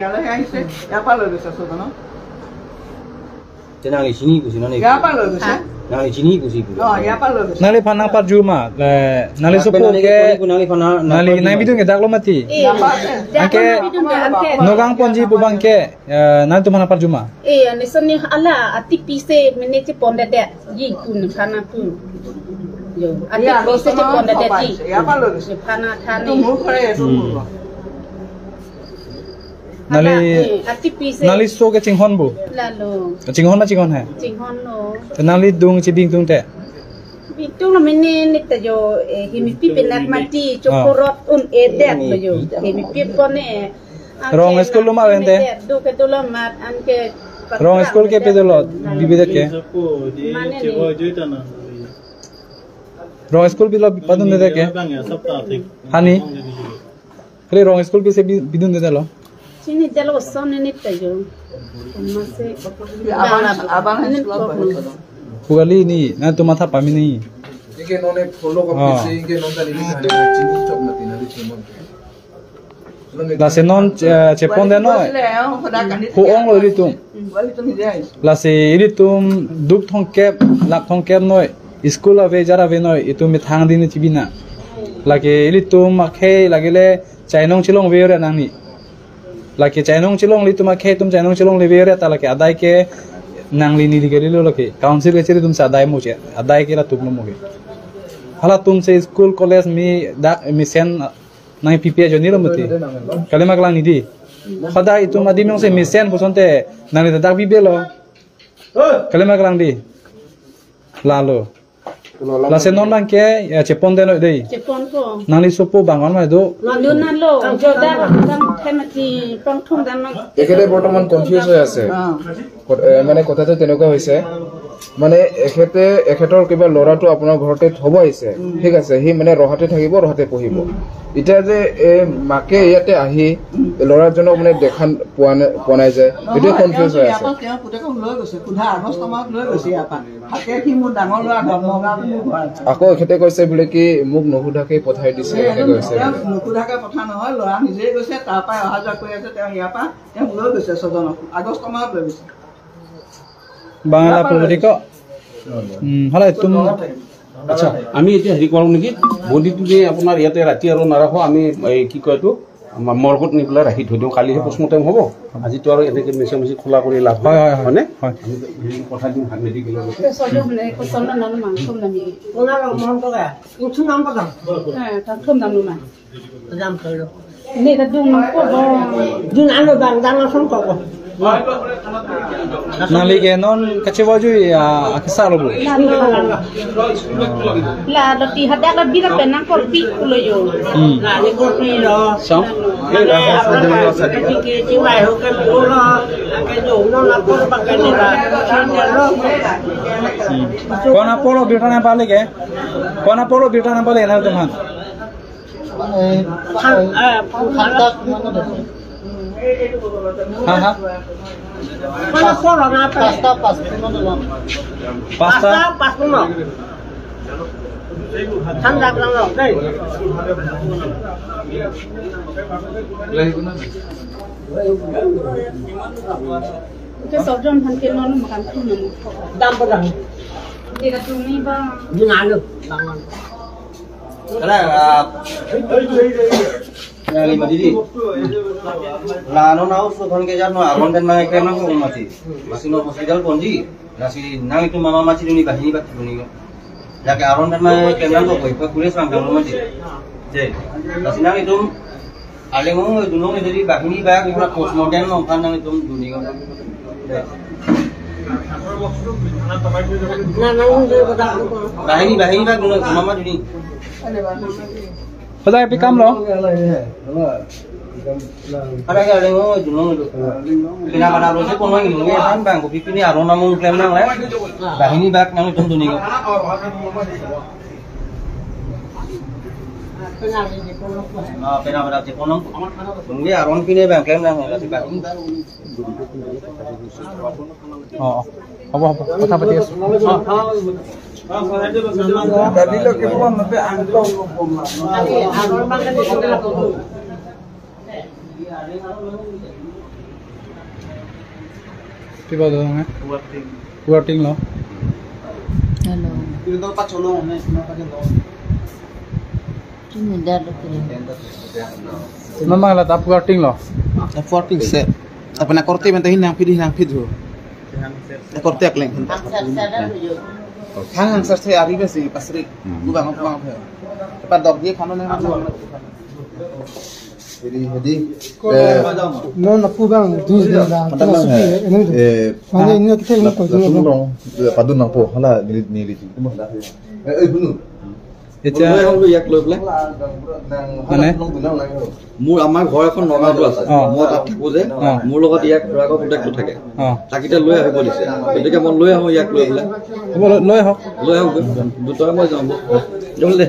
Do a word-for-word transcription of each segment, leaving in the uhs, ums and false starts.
ইয়ালৈহে আহিছে, ইয়াৰ পৰা লৈ গৈছে চৌধনৰ। Te nangli chini pusi non, ইয়াৰ পৰা লৈ গৈছে। Hah? Nangli chini pusi pu. অ, ইয়াৰ পৰা লৈ গৈছে। Nangli aphan nangparju ma, eh, nangli sopo ke, nangli aphan nang, nangli nangparju ma. Nangli bidun ke dak lo mati. Eh, anke, dak lo mati bidun ke, anke. Nogang ponji pu abang ke, eh, nangtum aphan nangparju ma. Eh, ani soni hala atipi se mene chepondedet ji pu nephan pu. Jo, atipi se chepondedet ji. Nephan thane. Itu mukre itu mukre. Nangli, hala, eh, atipi se. Nangli so ke chinghon pu? Lalo. Chinghon ma chinghon he? Chinghon lo. Te nangli dung chibingtung te? Bingtung lo mene neta jo, eh, hemipi penak mati, ah, chokorot un-edet lo jo. Hemipi pone. Rong school lo ma vente? Do ke dolo mat, anke rong school ke pe dolo, bibi det ke? Mane ni. Rong school bilo padundet ke? Hani? Kali rong school pi se bi-, bidundet lo? Chinidet lo, son ni ta jo. Mase. Abang, abang ini school apa? Problem. Pu kali ni, nangtum matha pame ni. Inke non ek follow ko, ah, pisi, inke non tadi ni hanya chini chok mati nangli chimon. Lasi non, eh, chepondet noi. Hu-ong lo ilitum. Lasi ilitum duk thomkep, lak thomkep noi. School ave, jar ave noi, itum methang din chibi nang. Lake ilitum akhei, lake le chainong chelongve ore nangli. Lake chainong chelongle itum akhei atum chainong chelongleve ore ta lake adai ke nangli neli kali lo lake. Council kachiri atum si adai mo che, adai ke latum lo mo ke. Halatum si school college mi dak mesen nangpipe ajoine lo mati. Kalima kelang ni di. Pada itum adim jongsi mesen puson te nangli dak bibe lo. Kalima kelang di. Lalo. Lasi non abang ke, ya, chepondet noi dei. Cheponpo. Nangli sopo bang an ma do. Lalo nalo. Joda bang themati pangthum dan ma. তেখেতে বৰ্তমান কনফিউজ হৈ আছে। অ। কত-, এ, মানে কথাটো তেনেকুৱা হৈছে, মানে এখেতে, এখেতৰ কিবা ল'ৰাটো আপোনাৰ ঘৰতে থব আহিছে, উম। ঠিক আছে, সি মানে ৰহাতে থাকিব, ৰহাতে পঢ়িব। উম। এতিয়া যে এই মাকে ইয়াতে আহি উম। ল'ৰাজনক মানে দেখা পোৱা নাই, পোৱা নাই যে, এইটোৱে নহয়, কনফিউজ হৈ আছে। ইয়াৰ পৰা তেওঁ পুতেকক লৈ গৈছে, সোধা আগষ্ট মাহত লৈ গৈছে ইয়াৰ পৰা। থাকে সি মোৰ ডাঙৰ ল'ৰা, নগাঁৱত মোৰ ঘৰ আছে। আকৌ এখেতে কৈছে বোলে কি, "মোক নুসুধাকে পঠাই দিছে", এই এনেকৈ একদম কৈছে তেওঁ বোলে। নুসুধাকে পঠা নহয়, ল'ৰা নিজেই গৈছে, তাৰ পৰাই অহা যোৱা কৰি আছে তেওঁ ইয়াৰ পৰা। Yang lo bisa sodono, August ma lo bisa. Bang la pulpudi ko. Hmm, hala itum. আচ্ছা, আমি এতিয়া হেৰি কৰোঁ নেকি, বডিটো যে আপোনাৰ ইয়াতে ৰাতি আৰু নাৰাখো, আমি এই কি কয় এইটো, আমাৰ মৰ্গত নি পেলাই ৰাখি থৈ দিওঁ, কালিহে পোষ্টমৰ্টেম হ'ব। আজিতো আৰু এনেকে মিছা মিছি খোলা কৰি লাভ নাই, হয়, হয়, হয়। হয়নে? হয়। আমি হেৰি পঠাই দিম মেডিকেললৈকে। Sojo hone ko sono nanu mang thum nami. Kona lo mon to ga. Insu nam pa dam. Eh, ta thum nanu mang. Jam solo. Ni ta dung nang ko bo. Dun ano bang dang asong ko ko. Nangli ke non kachevoi jui, ah, akesa lo bu. La, la, la, la ti hadak la bira penang korpi pulo jo. Hmm. La ni korpi lo. Song? Ane apa ka ki ki chiwai ho ka pulo. Ake jo no na por ba ka ni la. Chan ya lo. Hmm. Kona polo birta na pale ke? Kona polo birta na pale na teman. Phan, eh, phan, phan. Ha, ha. Phan, phan, phan, phan. Pasta, pasta, pasta. Pasta, pasta, phan. Phan, phan, phan, phan. Ito sa John han ke non makan tu non. Dam pa dam. Dia ka tu ni ba. Di nalo. Bang. Kala, ah, yang lima didi. La no na usu kan ke jar no aron dan nang ekrem nang ko mati. Masih no hospital ponji. Lasi nang itu mama mati duni bahini bat duni. Lake aron dan nang ekrem nang ko koi pa kulis bang dong mati. Je. Lasi nang itu aleng ong dunong jadi bahini bak ipura postmortem nong kan nang itu duni ko. Je. Bahini, bahini bak duni, mama duni. Pada pi kam lo? Ada ya, ada yang dulu itu. Pina pada lo sih kono ini kan bang, kopi pini aron namun klem nang le. Bahini bak nang itu duni ko. Ah, pina pada si kono. Nunggu aron pini bang klem nang le si bahini. অ, অ। হ'ব, হ'ব। কথা পাতি আছো। Tadi lo ke buang tapi angkong lo buang lah. Kiba do nang? Working. Working lo. Hello. Itu tuh pas colong, nih, kenapa dia lo? Ini dah lo kiri. Mama la tap working lo. Tap working se. Tapi na korte menta hin nang pidi nang pidhu. Na korte akleng. Hangsar sada lo yo. Hang hangsar se ari besi pasri. Hmm. Gubang gubang. Tempat dok dia kamu nih. Jadi, jadi, eh, no, na pu bang, dus de la, Madam, eh, ini, eh, mana ini kita ini la, kau la, tu no. Long, eh, padun nangpo, hala, neli, neli, eh, eh, bunu. Echa. Loi ahok lo yak loi ble. Mane? মোৰ আমাৰ ঘৰ এখন নগাঁৱতো আছে। অ। মই তাত থাকো যে, অ। মোৰ লগত ইয়াক ড্ৰাগৰ কণ্টেক্টটো থাকে। অ। তাক এতিয়া লৈ আহিব দিছে। গতিকে মই লৈ আহো ইয়াক লৈ পেলাই। হ'ব, লৈ, লৈ আহক। লৈ আহক। দুটাই মই যাম।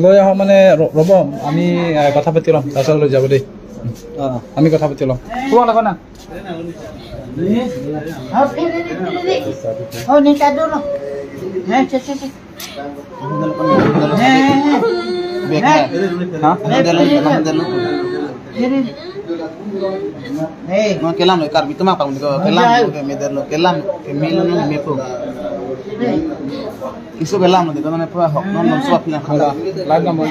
লৈ আহক মানে, ৰ-, ৰ'ব, আমি, আহ, কথা পাতি ল'ম, তাৰপিছত লৈ যাব দেই। অ। আমি কথা পাতি ল'ম। কোৱা লাগা না? অ, ফিৰি, ফিৰি, ফিৰি। অ, নিতা দূৰ। হে, চে, চে, চে। Bek na. Ha? Handle, handle. Hey. Mo kelam lo, Karbi tema pang lo, kelam lo, ke meder lo, kelam, ke mil lo, me po. Kiso kelam lo, dito na pura hok, non, non, suap na. Hala, lain na mo.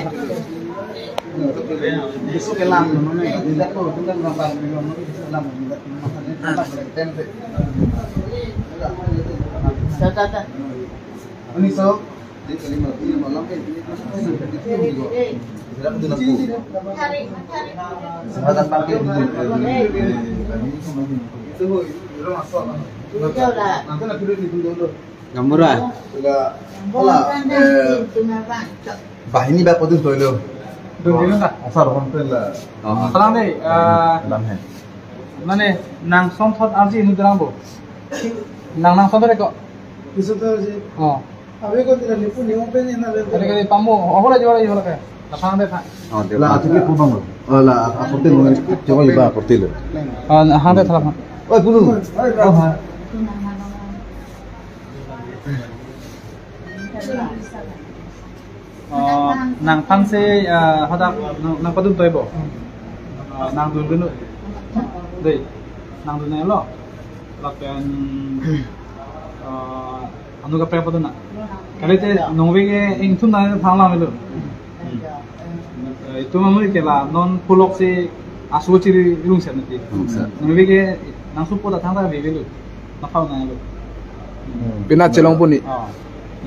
Kiso kelam lo, non, non, dito po, dito na pang lo, non, kiso kelam lo, dito na pang lo. Ta, ta, ta. Ini so, Gamura. Hola, eh, bahini ba podun toilo. Dun dun ta. Asar hon pen la. Oh. Salam dei, eh, Salam hai. Mane nang som thot arji nu drang bo. Nang nang som thot ko. Kiso thot arji. Oh. Abe ko tira ni pu ni open ni na le. Kali kali pamu, oh, hola jora jora ke. Laphan de tha. Oh, de. La, atu ke pu bang. Oh, la, aporte lo, coba iba aporte lo. Ah, hang de tha laphan. Oi, punu. Oh, ha. Oh, nangphan si, ah, hadak nang, nang padun toi bo. Ah, nang dun dun. Dei. Nang dun lo. Lapen, ah, anu kaprek padun na. Kalite nongve ke ingthum na thang lang lo. Eh, itum amonit ke la non pulok si aso chiri rung sen nati. Hmm, sir. Nongve ke nang supo ta thang ta veve lo. Naphau na lo. Hmm. Pina chelong puni. Oh.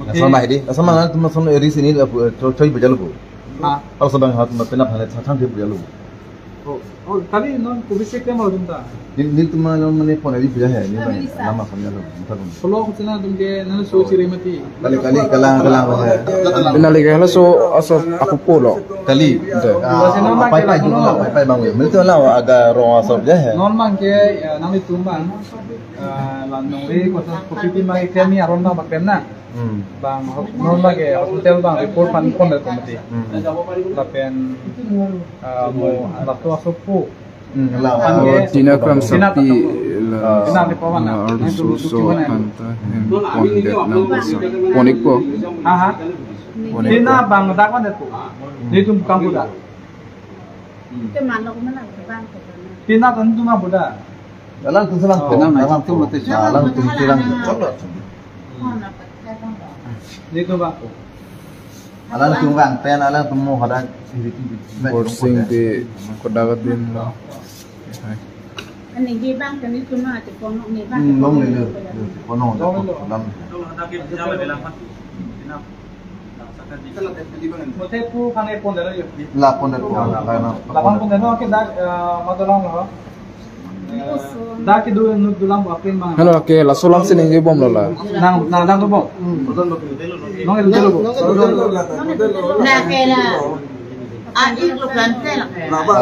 Asal mah di. Asal mah tum son eri sini, eh, choi, choi bujalo po. Ha. Asal bang hat ma pina phane thang thang di bujalo. Oh, oh, kali non kubisi ke mau dum ta. Neli, nelitum along mane phone eri puja hai, neli bang nama phone lo, mutha phone. Solo kuchina dum ke nang so chiri mati. Kali, kali, kalang, kalang hai. Pina lagi halaso aso aku pulo. Kali. Apai pai dum la, pai pai bang. Melitum la aga rong aso ja hai. Non bang ke, ya, nanglitum bang. Ah, la nongri kota kopi pi mai ke mi aron bang bak na. Hmm. Bang, non lagi hospital bang report pan phone dari komiti. Hmm. Lapen, ah, mo, lato aso pu. Hmm, la. Pan ke, Tina Kramsapi, Tina la, Tina di pawan na. La, ardu so so kanta, hem, pondet nang bosa. Ponik po. Ha, ha. Ponik Tina po. Bang dak mana tu? Nelitum kampung dak. Ke mana ko mana ke bang ko. Tina kan tu mah boda. Alang tum selang. Oh. Tina mah tum mati. Alang tum selang. Nelitum bang. Alang tum bang, pen alang tum mo hadak. Borsing di kodak din lo. Hai. Ani di bang kami tu mah tu kono ni bang. Hmm, long ni lo. Kono. Long ni lo. Kono. Muthe pu phane pon delo yo. La pon delo, la, la, la. La pon pon delo ke dak, eh, madolang lo. Eh, dak ke du nu dulang ba pin bang. Hello, ke laso alam si ningje bom lo la. Nang, nang dak tu bom. Nong itu delo bom. Na ke la. A ik lo kan te la. Na ba.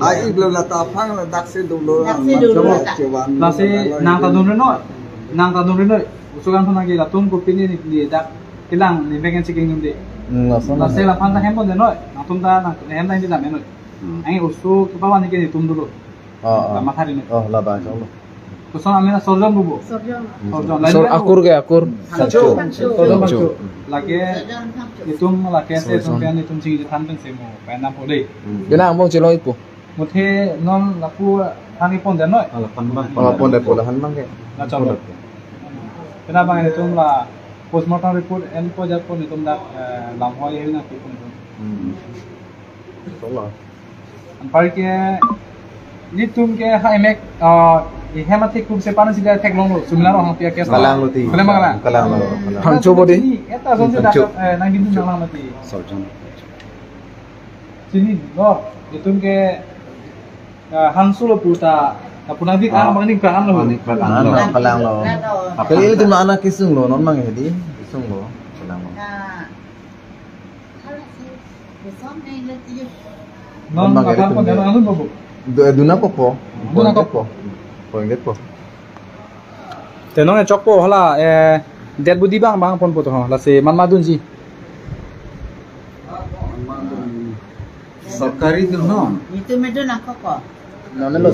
A ik lo la ta phang la dak si dolo. Dak si dolo. Lasi nang ta dun reno. Nang ta dun reno. Usukan phana ke latum ko pini ni, ni dak. Kelang ni pengen checking dun de. Hmm, lason. Lasi laphan ta hem pon de noi. Nangtum ta nang hem ta hindi dam noi. Hmm. Ang usu kepawan ke nelitum dolo. Ah, ah. Lama hari ni. Oh, la bang, insya Allah. Koson amen na Sorjon bubu. Sorjon. Hmm. Sorjon. Sor akur ke akur? Pangcho. Pangcho. Sorjon Pangcho. Pangcho. Lake nelitum lake se Sorjon. Tum pian nelitum chingje than pen se mo. Pai na po de. Hmm. Bina ambong chelong ipo. Muthe non lapu Kami pon den noi. Ala pan bang. Ala pon den, pola han bang ke. Na chalo. Kena bang, itum la postmortem report enpo ajat pon itum dak, eh, lamhoi hena ke pon itum. Hmm. Chalo. Anpar ke itum ke ha emek, eh, ihem athek kum sepan sida theklonglo, sumila rohang pia kes. Kalang lo ti. Kalang, kalang. Kalang lo. Kalang. Hangcho bodi. Eta sonsi dak, Hangcho. Eh, nang gini nang lang mati. Sarjan. Chini, no, itum ke, ah, hangso lo puta, na punang di Ah. Kan bang ning kan lo. Bang ning kan lo. Kalang lo. Kalang lo. Kali itum anak kesung lo, non mang hedi, kesung lo, kalang lo. Non bang makan hedi pon tum dana anu babu. Du-, duna popo. Duna popo. Poin det po. Te non e chokpo hala, eh, dead body bang bang ponpo to, lasi man madunji. Sarkari dun non. Itu medun ako ko. Non lo